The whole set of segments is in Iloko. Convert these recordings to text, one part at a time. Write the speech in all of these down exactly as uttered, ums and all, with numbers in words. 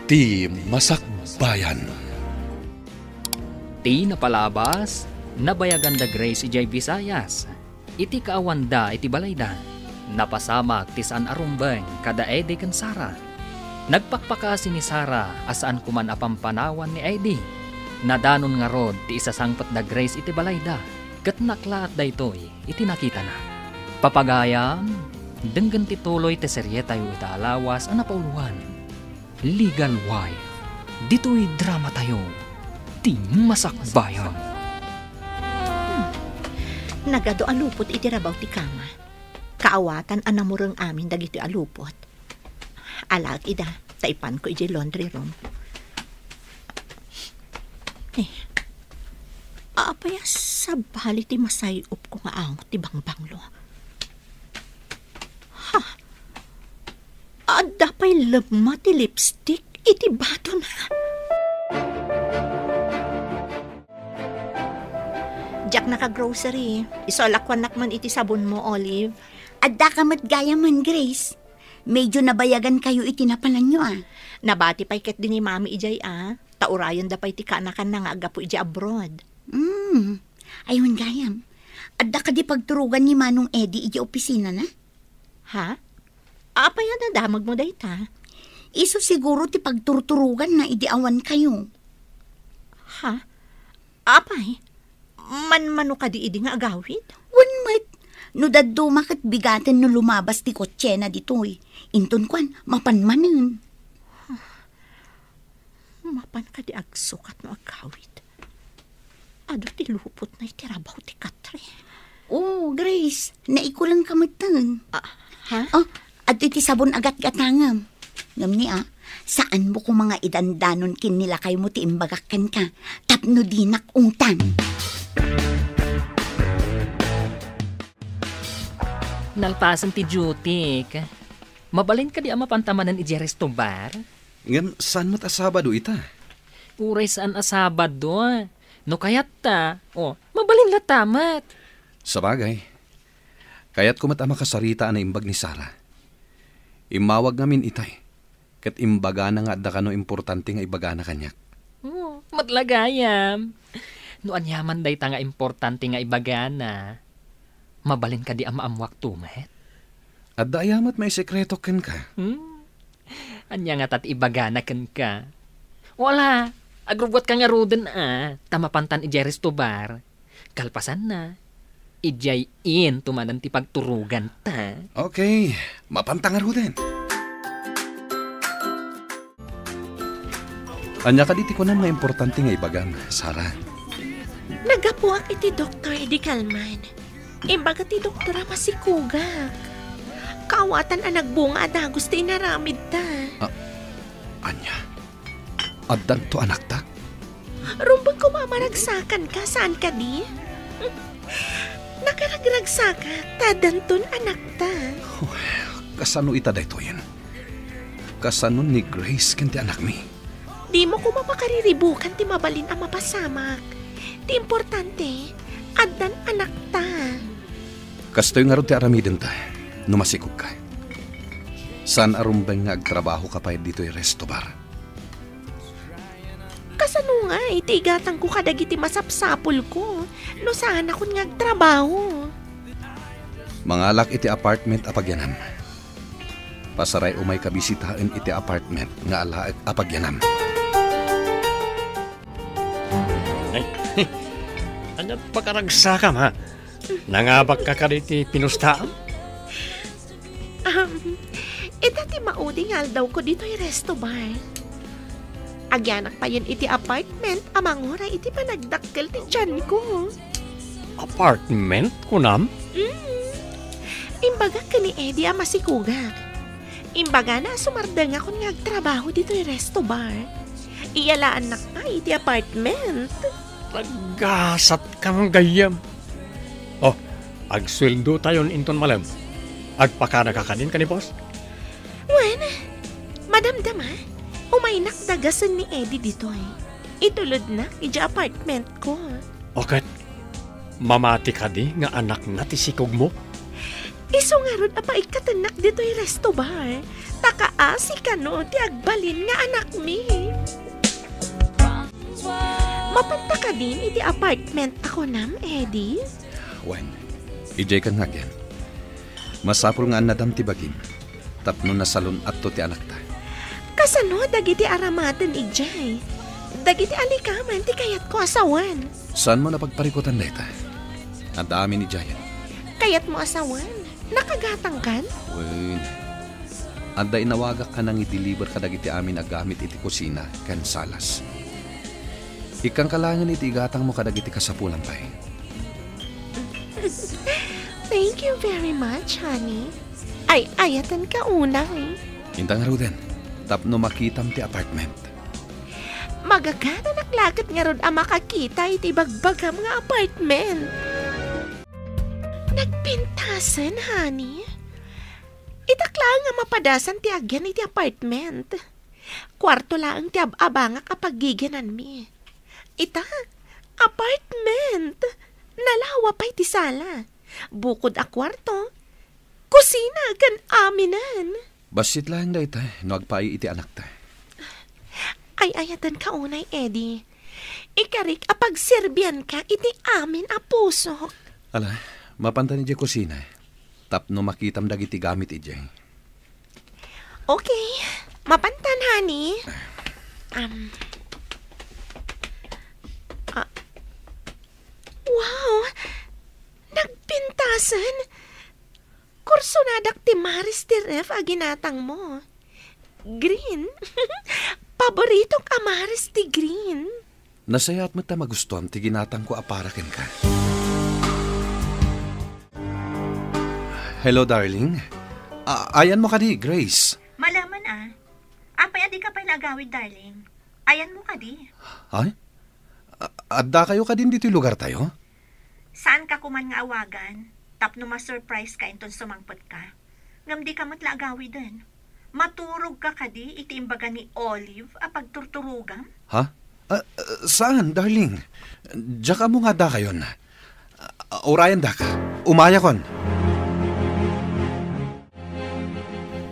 Ti Masakbayan. Ti napalabas, nabayagan da Grace idiay Visayas. Iti kaawanda iti balayda, napasamak ti saan a rumbeng kada Eddie ken Sara. Nagpakpakaasi ni Sara a saan koman a pampanawan ni Eddie. Nadanon ngarud ti isasangpet da Grace iti balayda, ket naklaat daytoy iti nakitana. Papagayam, denggen ti tuloy ti serietayo ita a lawas a napauloan. Legal Wife. Ditoy dramatayo, Ti Masakbayan. Nagadu a lupot iti rabaw ti kama. Kaawatan a namureng amin dagiti a lupot. Alaek ida, ta ipanko idiay laundry room. Eh, apay a sabali ti masay-opko nga angot ti bangbanglo? Ha? Adda pay lemma ti lipstick iti badona. Diak naka-grocery. Isu a lakuannak man iti sabonmo, Olive. Addaka met gayamen, Grace. Medyo nabayagankayo iti napananyo, a. Nabati pay ketdi ni Mami idiay, a. Ta urayenda pay ti kaanakanna nga aggapu idiay abroad. Hmm. Ay, wen gayam. Adda kadi pagturogan ni Manong Eddie idiay opisinana? Ha? Apay a nadamagmo dayta? Isu siguro ti pagturturoganna idi awankayo. Ha? Apay? Manmano kadi idi nga agawid? Wen met. No dadduma ket bigaten no lumabas ti kotsena ditoy. Inton kuan, mapan manen. Mapan kadi agsukat no agawid? Adu ti lupotna iti rabaw ti katre. Oh, Grace, naikulengka metten. Ah, ha? Oh, adtoy ti sabon a gatgatangam. Ngem ni, a, saanmo koma nga idandanon ken ni lakaymo ti imbagak kenka tapno dinak ungtan. Nalpasen ti dutyk. Mabalin kadi a mapanta manen idiay resto bar? Ngem saan met a Sabado ita? Uray saan a Sabado. No kayatta, o, mabalin latta met. Sabagay, kayatko met a makasarita a naimbag ni Sara. Immawag ngamin itay, ket imbagana nga adda kano importante nga ibagana kaniak. O, met la gayam. No aniaman dayta nga importante nga ibagana, mabalin kadi a maammuakto met? Adda aya met maisekretok kenka? Hmm. Ania ngata ti ibagana kenka? O ala, agrubbuatka ngaruden a, ta mapantan idiay resto bar. Kalpasanna, idiay into manen ti pagturoganta. Okay, mapanta ngaruden. Ania kadi ti kunam nga importante nga ibagam, Sara? Naggapuak iti doktor idi kalman. Imbaga ti doktor a masikogak. Kaawatan a nagbunga a dagus ti inaramidta. Ah, ania? Addanto anakta? Rumbeng koma a maragsakanka, saan kadi? Nakaragragsakan ta addanton anakta. Oh, kasano ita daytoyen? Kasano ni Grace ken ti anakmi? Dimo koma pakariribukan ti mabalin a mapasamak. Ti importante, addan anakta. Kastoy ngarud ti aramidenta no masikogka. Saan a rumbeng nga agtrabahoka pay ditoy resto bar. Kasano ngay ti igatangko kadagiti masapsapulko no saanakon nga agtrabaho? Mangalak iti apartment a pagyanam. Pasaray umayka bisitaen iti apartment nga alaek a pagyanam. Ay, ania ti pakaragsakam, ha? Nangabakka kadi ti pinustaam? Um, ita ti maudi nga aldawko ditoy resto bar. Agyanak payen iti apartment a manguray iti panagdakkel ti tianko. Apartment, kunam? Mm. Imbagak ken ni Eddie a masikogak. Imbagana a sumardengakon nga agtrabaho ditoy resto bar. Iyalaannak pay iti apartment. Naggasatkam gayyem. Oh, agsueldotayon inton malem. Agpakanaka kadin, kani boss? Wen, madamdama, umaynak dagasen ni Eddie ditoy. Itulodnak idiay apartmentko. O ket, mamati kadi nga anakna ti sikogmo? Isu ngarud a paikkatennak ditoy resto bar, ta kaasi kano ti agbalin nga anakmi. Mapanta kadin iti apartment a kunam, Eddie? Wen, idiay kan nga agyan. Masapul nga annadam ti bagim tapno nasalun-atto ti anakta. Kasano dagiti aramaten idiay? Dagiti alikaman ti kayatko a sawen. Saanmo a pagparikutan dayta? Adda amin idiayen. Kayatmo a sawen? Nakagatangkan? Wen. Adda inawagak a nangideliver kadagiti amin a gamit iti kusina ken salas. Ikkanka laengen iti igatangmo kadagiti kasapulam pay. Thank you very much, honey. Ay, ayatenka unay. Inta ngaruden, tapno makitam ti apartment. Magagananak la ket ngarud a makakita iti bagbagam nga apartment. Nagpintasen, honey. Itak laeng a mapadasan ti agyan iti apartment. Kuarto laeng ti ab-abangak a paggiginanmi. Ita, apartment! Nalawa pay ti sala. Bukod a kuarto, kusina ken aminen. Bassit laeng dayta no agpaay iti anakta. Ay-ayatenka unay, Eddie. Ikarik a pagserbianka iti amin a pusok. Ala, mapanta idiay kusina tapno makitam dagiti gamit idiay. Okay. Mapantan, honey. Um, ah, wow! Nagpintasen! Kursonadak ti maris ti ref a ginatangmo. Green. Paboritok a maris ti green. Nasayaat met ta magustuam ti ginatangko a para kenka. Hello, darling. A-, ayanmo kadi, Grace? Malaman a. Apay a dika pay naagawid, darling? Ayanmo kadi? Ay? A-, addakayo kadin ditoy lugartayo? Saanka koman nga awagan tapno ma-surprise ka inton sumangpet ka. Ngem dika met la agawiden. Maturog ka kadi iti imbaga ni Olive a pagturturogam? Ha? Ah, ah, saan, darling? Diak ammo nga addakayon. Ah, urayandak. Umayakon.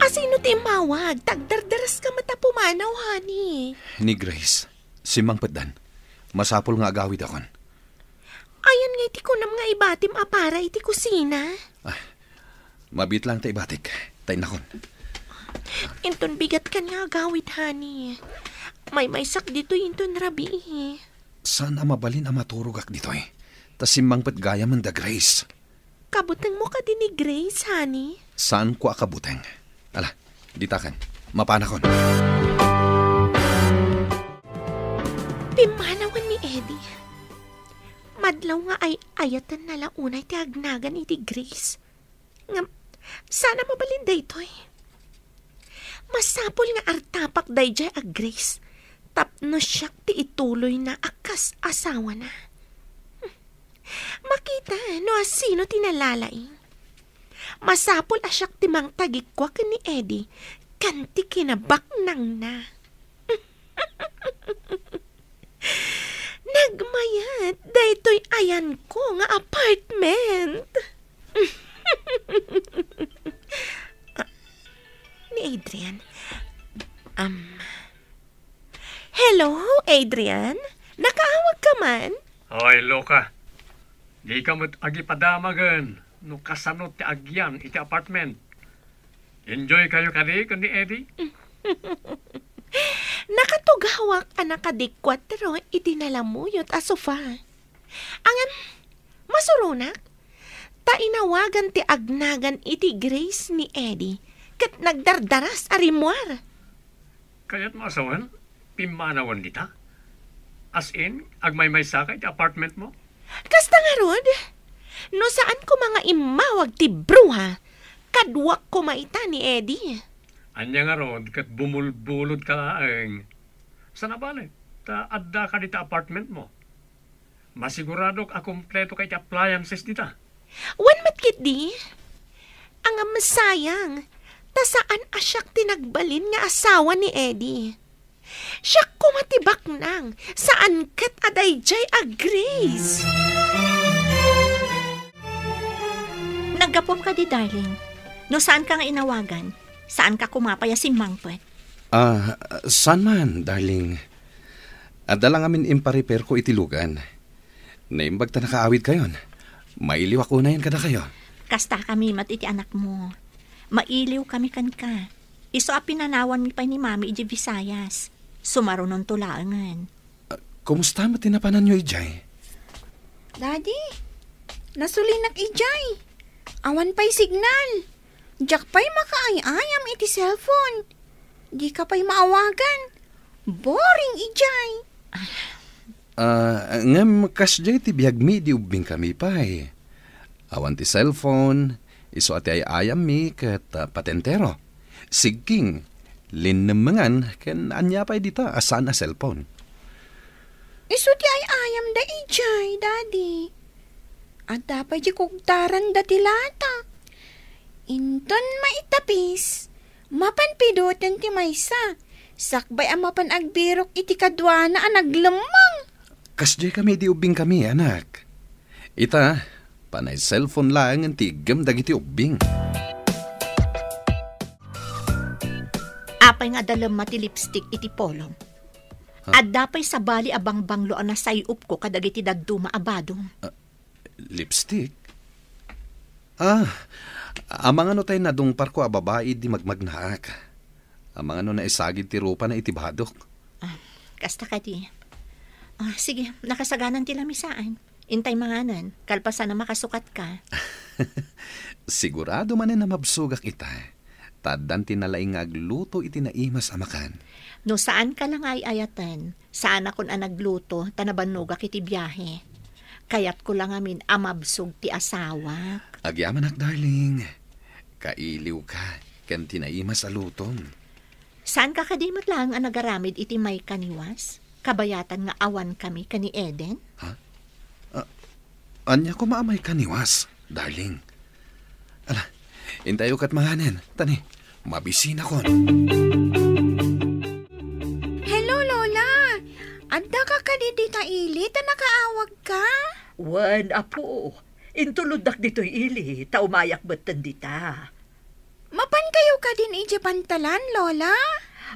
Asino ti immawag? Tagdardaras ka met a pumanaw, honey. Ni Grace. Simmangpetdan. Masapul nga agawidakon. Ayan nga iti kunam nga ibatim a para iti kusina? Ah, mabiit lang ta ibatik. Ta innakon. Inton bigat kan nga agawid, honey. Maymaysak ditoy inton rabii. Saan a mabalin a maturogak ditoy? Ta simmangpet gayamen da Grace. Kabutengmo kadi ni Grace, honey? Saanko a kabuteng. Ala, ditakan. Mapanakon. Pimmanawen ni Eddie. Madlaw nga ay-ayatenna la unay ti agnagan iti Grace. Ngem, saan a mabalin daytoy? Masapul nga artapak daydiay a Grace tapno siak ti ituloyna a kas asawana. Hmm. Makita no asino ti nalalaing. Masapul a siak ti mangtagikua ken ni Eddie ken ti kinabaknangna. Nagmayat daytoy ayanko nga apartment. Ah, ni Adrian. Um, hello, Adrian? Nakaawag ka man? Oy, Luca. Dika met agipadamagen no kasano ti agyan iti apartment. Enjoy kayo kadi ken ni Eddie? Nakatugawak a nakadikuatro iti nalamuyot a sofa. Ngem, masuronak, ta inawagan ti agnagan iti Grace ni Eddie ket nagdardaras a rimmuar. Kayatmo a sawen, pimmanawen dita? As in, agmaymaysa ka iti apartment mo? Kasta ngarud, no saan koma nga immawag ti bruha, kaduak koma ita ni Eddie. Ania ngarud ket bumulbulod ka laeng? Saan a bale, ta adda ka dita apartment mo. Masiguradok a kompleto ka iti appliances dita. Wen met ketdi. Ngem sayang, ta saan a siak ti nagbalin nga asawa ni Eddie. Siak koma ti baknang, saan ket a daydiay a Grace. Aggapom kadi, darling. No saanka nga inawagan, saanka koma pay a simmangpet. Ah, saan man, darling. Adda la ngamin imparepairko iti lugan. Naimbag ta nakaawidkayon. Mailiwak unayen kadakayo. Kasta kami met iti anakmo. Mailiw kami kenka. Isu a pinanawanmi pay ni Mami idiay Visayas. Sumarunonto laengen. Ah, kumusta met ti napananyo idiay? Daddy, nasulinak idiay. Awan pay signal. Diak pay makaay-ayam iti cellphone. Dika pay maawagan. Boring idiay. Ah, ngem kasdiay ti biagmi idi ubbingkami pay. Awan ti cellphone, isu a ti ay-ayammi ket, ah, patentero. Sigking, linnemmengan, ken ania pay dita a saan a cellphone. Isu ti ay-ayamda idiay, Daddy. Adda pay di kugtaranda ti lata. Inton maitapis, mapan pidoten ti maysa. Sakbay a mapan agbirok iti kaduana a naglemmeng. Kasdiay kami idi ubbingkami, anak. Ita, panay cellphone laengen ti iggem dagiti ubbing. Apay nga adda lemma ti lipstick iti polom? Ha? Adda pay sabali a bangbanglo a nasay-opko kadagiti dadduma a badom. Ah, lipstick? Ah, amangan no tay nadungparko a babai idi magmagnaak. Amangan no naisagid ti rupana iti badok. Ah, kasta kadi. Ah, sige, nakasaganan ti lamisaan. Intay manganen, kalpasan a makasukatka. Sigurado manen a mabsogak ita. Ta addan ti nalaing nga agluto iti naimas a makan. No saanka la nga ay-ayaten, saanakon a nagluto ta nabannogak iti biahe. Kayatko la ngamin a mabsog ti asawak. Agyamanak, darling. Kailiwka ken ti naimas a lutom. Saanka kadi met laeng a nagaramid iti maikaniwas? Kabayatan nga awankami ken ni Eden? Ha? Ah, ania koma a maikaniwas, darling? Ala, intayo ket manganen, ta ni, mabisinakon. Hello, Lola! Addaka kadi dita ili ta nakaawagka? Wen, apo. Intuloddak ditoy ili, ta umayak metten dita. Mapankayo kadin idiay pantalan, Lola?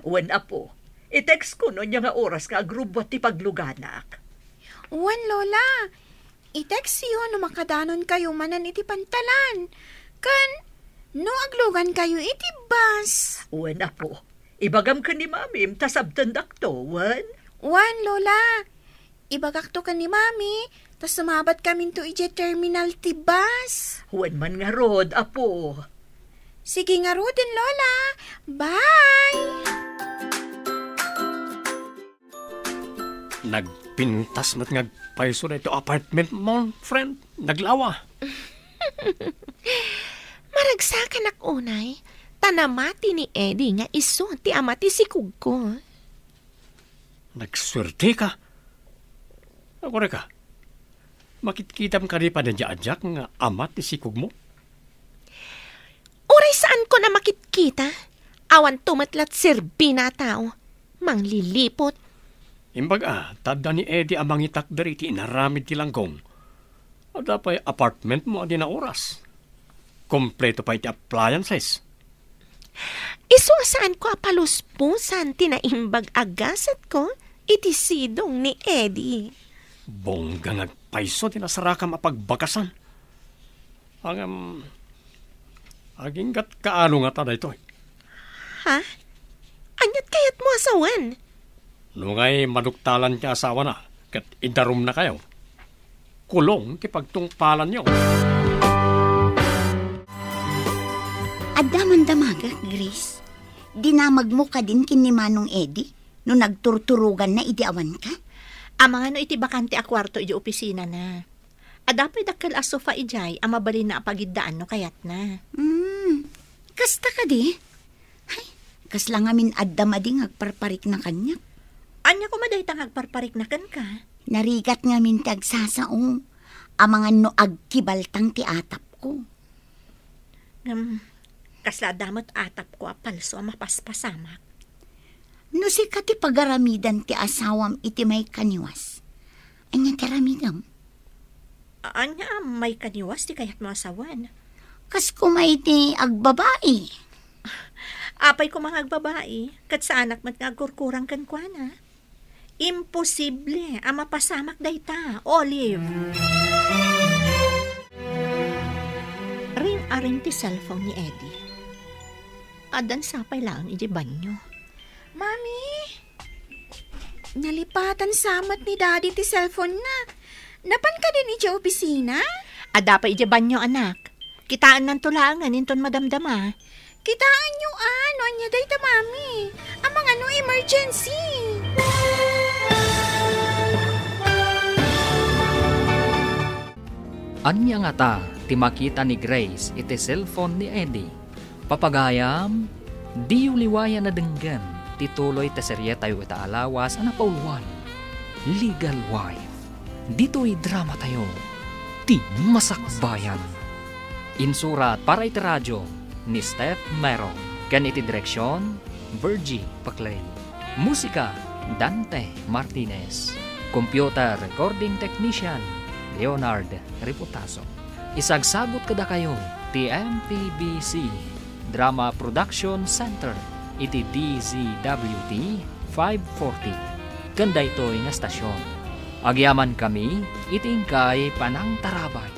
Wen, apo. I-text ko no ania nga oras nga agrubbuat ti pagluganak. Wen, Lola. I-textyo no makadanonkayo manen iti pantalan. Ken no aglugankayo iti bus. Wen, apo. Ibagam ken ni Mamim ta sabtendakto, wen? Wen, Lola. Ibagakto ken ni Mami, ta sumabatkaminto idiay terminal ti bus. Wen man ngarud, apo. Sige ngaruden, Lola. Bye! Nagpintas met nga agpayso daytoy apartment mo, friend. Naglawa. Maragsakanak unay, ta namati ni Eddie nga isu ti ama ti sikogko. Nagsuerteka. Agurayka, makitkitam kadi pay daydiay a diak nga ama ti sikogmo? Uray saanko a makitkita, awanto met la ti serbina a tao. Manglilipot. Imbag a, ta adda ni Eddie a mangitakder iti inaramid ti langgong. Adda pay apartment mo a di naoras. Kompleto pay ti appliances. Isu a saanko a palusposan ti naimbag a gasatko iti sidong ni Eddie. Bongga nga agpayso ti nasarakam a pagbagasan. Ngem, aginggatka alo ngata daytoy? Ha? Ania't kayatmo a sawen? Nungay maduktalan ti asawana ket idarumnakayo, kulong ti pagtungpalanyo. Adda man damagek, Grace. Dinamagmo kadin ken ni Manong Eddie no nagturturoganna idi awanka? Amangan no iti bakante a kuarto iti opisinana. Adda pay dakkel a sofa idiay a mabalinna a pagiddaan no kayatna. Hmm, kasta kadi? Ay, kasla ngamin adda madi nga agparparikna kaniak. Ania koma dayta nga agparparikna kenka? Narigat ngamin ti agsasao. Amangan no agkibaltang ti atapko. Ngem, kasla adda met atapko a palso a mapaspasamak. No sika ti pagaramidan ti asawam iti maikaniwas, ania ti aramidem? A-, ania a maikaniwas ti kayatmo a sawen? Kas kuma iti agbabai. Apay koma nga agbabai, ket saanak met nga agkurkurang kenkuana. Imposible a mapasamak dayta, Olive. Ring-aring ti cellphone ni Eddie. Addan sapay laeng iti banyo. Mami! Nalipatan sa met ni Daddy ti cellphone na. Napan kadin iti opisina? Adda pay iti banyo, anak. Kitaennanto laengen inton madamdama. Kitaenyo a, no ania dayta, Mami. Amangan no emergency. Ania ngata ti makita ni Grace iti cellphone ni Eddie? Papagayam, diyo liwayan a denggen ti tuloy ti serietayo ita a lawas a napauluan, Legal Wife. Ditoy dramatayo, Ti Masakbayan. Insurat para iti radio ni Steph Mero, ken iti direksion, Virgie Paclay. Musika, Dante Martinez. Computer Recording Technician, Leonard Reputaso. Isagsagut kadakayo ti M P B C Drama Production Center iti D Z W T five forty ken daytoy nga stasyon. Agyamankami iti inkay panangtarabay.